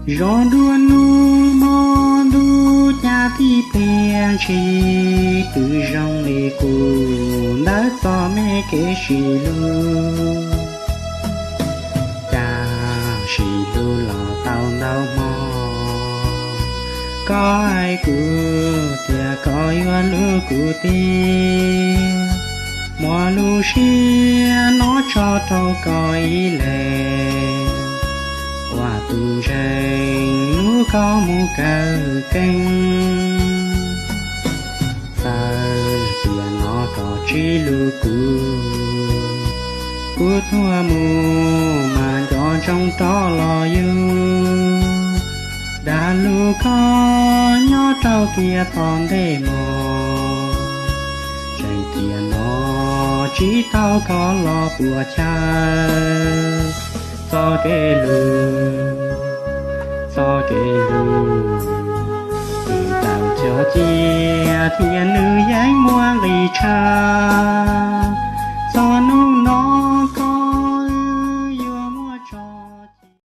Zov dua nub hmo ntuj cas tib pliag ntshis, twb zoo li qub ntawm txoj me kev sib hlub. Cas sib hlub los tau ntau hmo, koj hais kuv tias koj yuav hlub kuv tiag. Muab lub siab no tso rau koj ib leeg, ua tus ntseeg hlub koj mus kawg keeb. Txawm tiam no koj tsis hlub kuv, kuv tuag mus mas nco ntsoov rov los yug, dag lug koj nyob rau kiag tom ntej mog. Tseem tiam no tsis tau koj los puas chaw, txoj kev hlub, txoj kev hlub, tsis tau cog cia thiab nws yeej muaj nqis tshaj.